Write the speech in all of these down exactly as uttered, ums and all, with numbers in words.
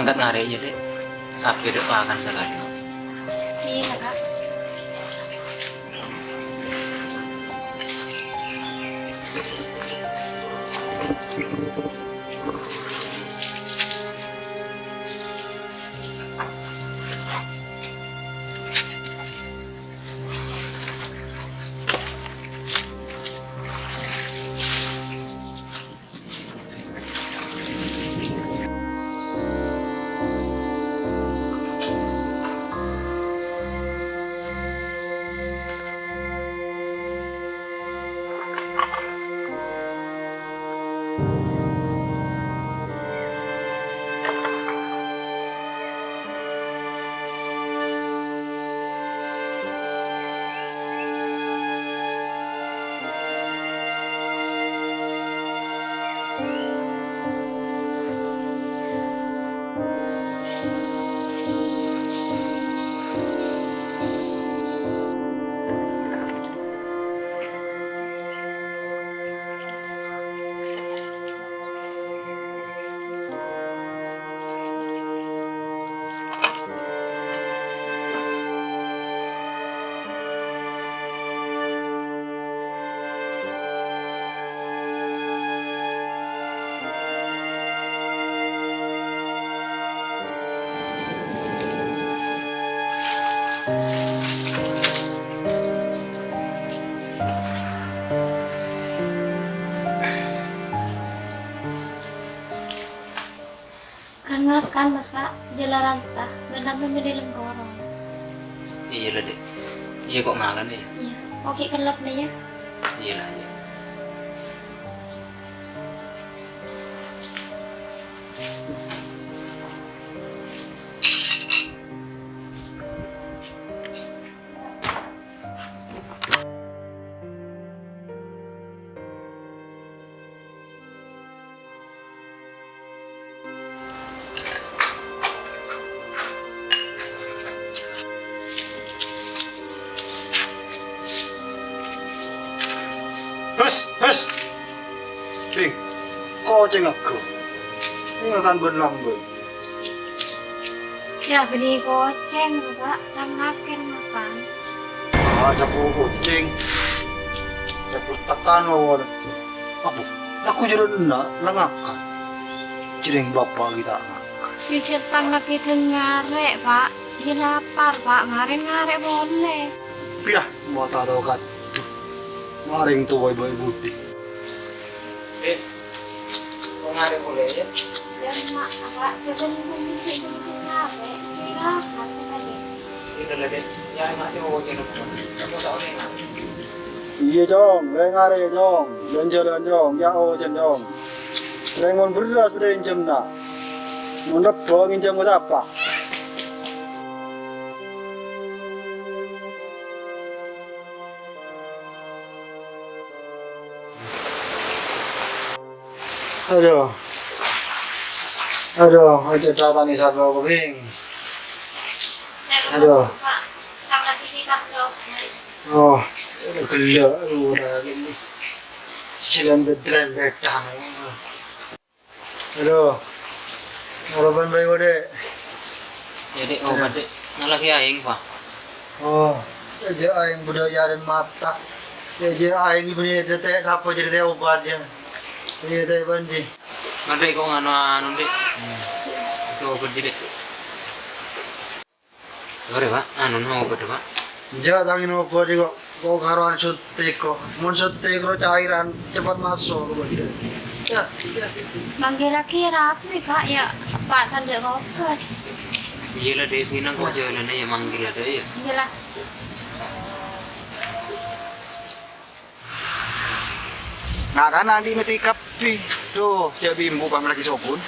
Angkat ngarè' iyâ, Dek. Sapè dâ' pakan sakalè. Iyâ, Kak. Kan ngakan, Mas, Kak, jhâ' la ranta, bân ranta bâdâ è lengkorong. Iyâ la, Dek. Iyâ, ko' ngakan, yâ? Iyâ. Oke, kelep nih, ya. Iyâ la, iyâ. Hus, hus. Cing, kocèng aghâ. Ini akan berlambang. Yâ, bânnè kocèng, Pak. Kan ngakèr makan. Ah, capo kocèng. Capo tekan mawon. Apa? Aku jero enna' la ngakan. Jhâreng bapa' ghi' ta' ngakan. Yâ, jhâ' tang laghi' dâ' ngarè', Pak. Yâ, lapar, Pak. Marèn ngarè' polè. Piyah, ma' ta' tao kadhu. Marèng towa è bâi budi. Dek, ko' ngarè' polè, yâ? Yâ, Ma', Pak. Jhâ' bân-bân ngarè'. Istirahat, Pak, tadi. Iyâ, Dek. Yâ, Ma' sè oca' napa? Ko' ta' oca' ngarè'. Iyâ, Cong. Lè ngarè', Cong. Jhân-jhâlân, Cong. Yâ, oca', Cong. Rèng mon bherrâs bâdâ ènjhâmma. Mon rebbhâ ngènjhâm ka sapa? Adu. Adu, aja' ta' tangis aku, Bing. Adu. Oh, ghellâ', adu, ora gini. Jalan bedrem bedang. Adu. Ora bân bhâi, Dek. Yâ, Dek, oh, Dek. Ngalaghi aèng, Pa. Oh, jhâ' aèng bâdâ è adâ'na mata. Jhâ' aèng bânnè tè' sapa jârèya tè' obat, yâ. Iyâ, tè' bânnè. Ngadek kok nganu anu, Dik. Itu obat, Dik. Sorry, Pak. Anu, no obat, Pak. Jhâ' tangèn obat kok. Kok karowan suntik kok. Mon suntik ro cairan cepet maso' ka bâdân. Yâ, yâ. Manggil lagi rapi, Pak, yâ. Pak, tandhâ obat. Iyâ la, Dik, dinang kok jhâlânna yâ manggil la, Dik, yâ. Iyâ la. Nah, kan andi' mètè kabbhi. Duh, jhâ' bimbu pamèlagi sobun.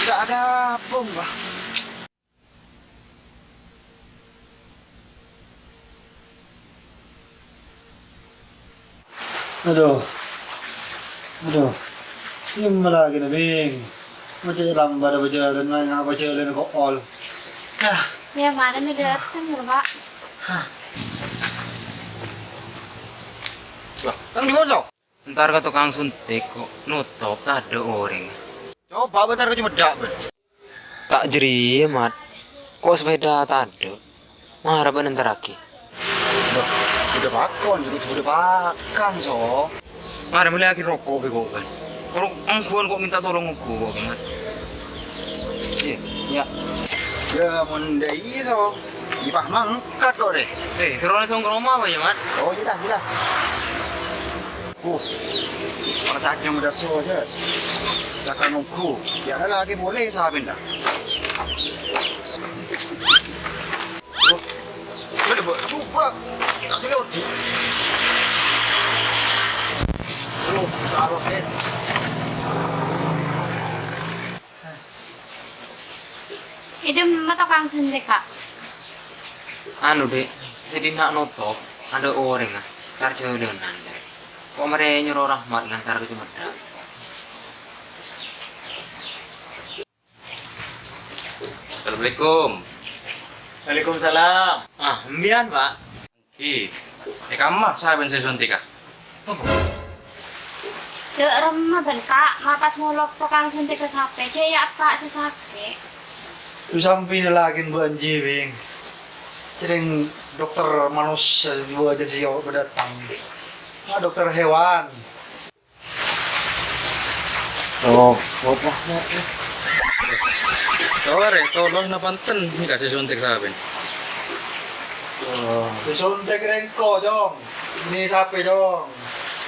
Enggak ada apa, Mbah. Adu. Adu. Dimma laghi, Bing? Macè' lambâ' bâjâlân, nga-, nga-, bâjâlân ko'ol. Yâ. Yâ, marèna dâteng, Pak. Hah. Lah, Kang dimma, Cong? Entar ka tokang suntik kok notop, tadâ' orèng. Coba bentar, ka cemedda', Ben. Ta' jârèya, Mat. Ko' sepèda tadâ'. Mara bâ'na entarraghi. Loh, bâdâ pakon, jârèya bâdâ pakan, So. Mara mellèyaghi roko' bi' ko', kan. Ko' ongghuwân ko' mènta tolong ongghu ko', kan. Iyâ, iyâ. Yâ, mon dâ' iyâ, So. Iyâ, pas mangkat ko', rè. Eh, soro langsung ka roma apa yâ, Mat? Oh, iyâ dah, iyâ dah. Uh, ora tajeng dah, So, jâ. Jâgâ ongghu. Yâ, la lagi boleh, saben dah. Mana, Bu? Aduh, Pak. Kita tuh lewat, Bu. Aduh, taruh, eh. È dimma tokang suntik, Kak? Anu, Dek, sè dinna' notop, adâ' orèngnga, entar jhâlânan, Dek. Ko' marè nyoro Rahmat lantar ka Cumedda. Assalamualaikum. Waalaikumsalam. Ah, embiyan, Pak. Ih, è kamma sampèyan sè èsontika? Dâ' remma bân, Kak, ma' pas ngolok tokang sontika sapè, cè' yâ eppa' sè sakè'. Lu sampèyan laghi bân jârèya, Bhing. Sèrèng dokter manossa, dua jârèya bâdâ dâteng. Ma' dokter hewan. Oh, apa? Coba rè, tolong napa enten nèka sè sontik sampèyan? Oh. Sè sontik rèngko', Cong. Ini sapè, Cong.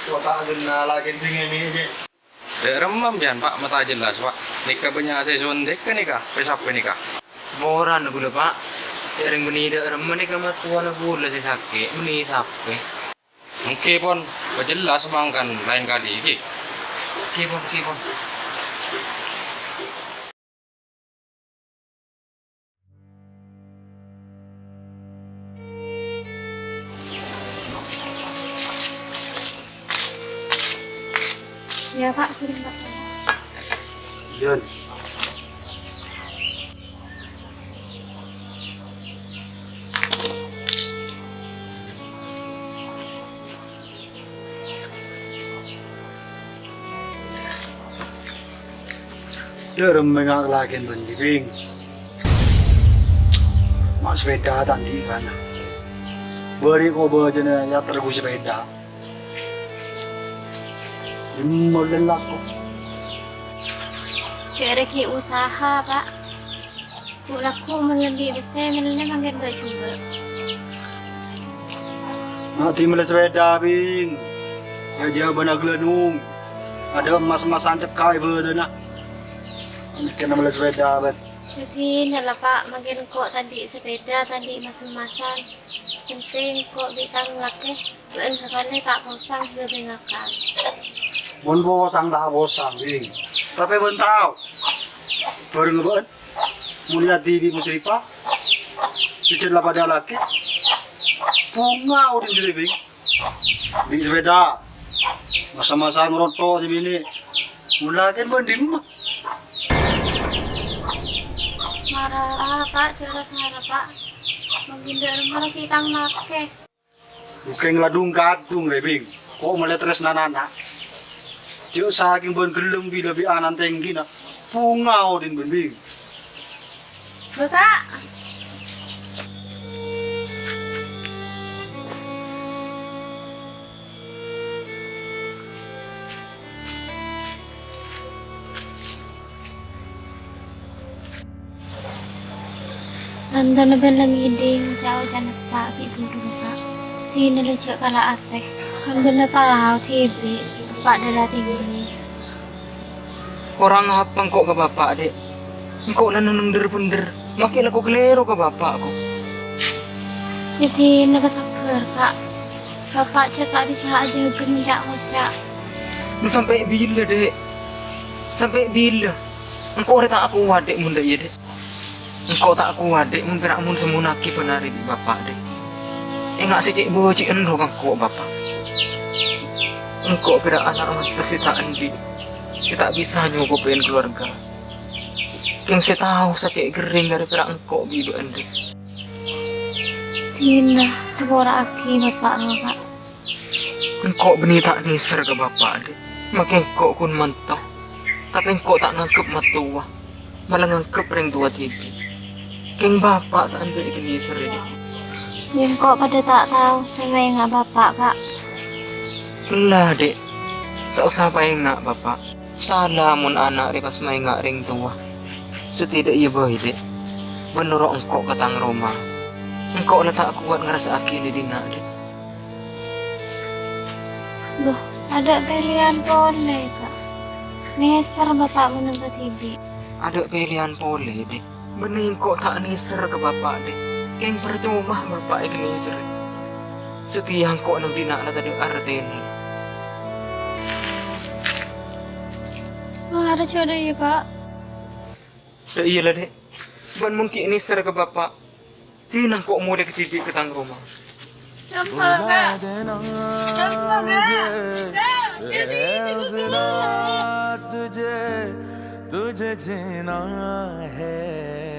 Kok ta' kenal lagi dingin ini. Dâ' remma sampèyan, Pak, ma' ta' jelas, Pak. Nèka bânnya' sè sontik nèka, pè sapè nèka? Saporana ghulâ, Pak. Sèrèng bânnè dâ' remma nèka mattowana ghulâ sè sakè', bânnè sapè. Èngghi pon, pajellas mangkana laèn kalè, èngghi. Èngghi pon, èngghi pon. Iyâ, Pak, ghulâ, Pak. Iyâ. Dâ' remma nga' laghi bân Bhing. Ma' sepèda ta' andi' kana. Bâri' ko' bâjâna èyaterraghi sepèda. Dimma lelako. Cè' rèya ghi' usaha, Pak. Bu' lagghu' mellè bi' pèssè mellè mangkèn bâjâ, Pak. Ngadhi mellè sepèda, Bhing. Jâ-jâ bân aghâlânung. Adâ' emmas-emmasan cekka' è bâdâna. Mèkkèrra mellè sepèda, bân. Dhâddhi, nèla, Pak, mangkèn ko' ta' andi' sepèda, ta' andi' mas-emmasan. Sè pentèng ko' bi' tang lakè. Bâ'ân sakalè ta' posang ghâbây ngakan. Mon posang ta' posang, Bhing. Tapè bâ'ân tao, bhârengnga bâ'ân, mon èadhibi' Musrifah, sè jhât la padâ lakè, bhunga odhi'na sè Bhing. Andi' sepèda, masa-masa ngrotto sè binè', mon lakèna bâ'ân dimma? Mara, Pak, jhâ' sara, Pak. Mangkèn dâ' remma ghi' tang lakè. Bhungkèng la dhung-kadhung rè, Bhing. Ko' mellè tarèsnana ana'. Jhâ' sakèng bâ'ân ghellem bilâ bi' ana'na tèngghina. Bhunga odhi'na bâ'ân, Bhing. Bapak. Tantona bâ'ân la ngèdhing ca'-oca'na Eppa' ghi' bhuru, Pa'. Dinah la jhâ' kala atè. Kan bâ'ân la tao dhibi' Eppa' dâlâ tinggi. Korang apa engko' ka Bapa', Dhi'? Engko' la neng-enneng dhâr-bhendhâr, makè la ko-kalèro ka Bapa', ko'. Yâ dinah pasabbhâr, Pa'. Bapa' jhâ' ta' bisa ajâgâ mon ca'-ngoca'. Lu sampè' bilâ, Dhi'? Sampè' bilâ? Engko' rè ta' kowat, Dhi', mon dâ' iyâ, Dhi'. Engko' ta' kowat, Dhi', mon pèra' mon-semmonaghi bân arè bi' Bapa', Dhi'. Enga' sè cè'-bâcè'an ro ka engko', Bapa'. Engko' pèra' ana' maddhâ sè ta' andi', sè ta' bisa nyokobhi kaluwarga. Kèng sè tao sakè' ghâring arè pèra' engko' bi' bâ'ân, Dhi'. Dinah, sapora'aghi Bapa' rowa, Pa'. Engko' bânnè ta' nèser ka Bapa', Dhi'. Makè engko' ghun manto, tapè engko' ta' nganggep mattowa. Malah nganggep rèng towa dhibi'. Kèng bapa' ta' anḍi' èkennèserrè, Dhi'. Engko' paḍâ ta' tao sè maènga' bapa', Ka'. Ella, Dhi'. Ta' osa paènga' bapa'. Sala mon ana' rè pas maènga' rèng towa. Satèḍâ iyâ bhâi, Dhi'. Bân noro' engko' ka tang roma. Engko' la ta' kowat ngarassa'aghi è ḍinna', Dhi'. Duh, aḍâ' pèlèyan polè, Ka'. Nèser bapa' mon ènga' dhibi'. Aḍâ' pèlèyan polè, Dhi'. Bânnè engko' ta' nèser ka bapa', Dhi'. Kèng parcoma bapa' èkennèserrè. Satèya engko' neng ḍinna' la taḍâ' artèna. Mara jhâ' ḍâ' iyâ, Ka'. Ḍâ' iyâ la, Dhi'. Bân mon ghi' nèser ka bapa', ḍina engko' molè kadhibi' ka tang roma. Tempo, Ka'. Tempo, Ka'. Ka', jadi itu tuh. तुझे तुझे जीना है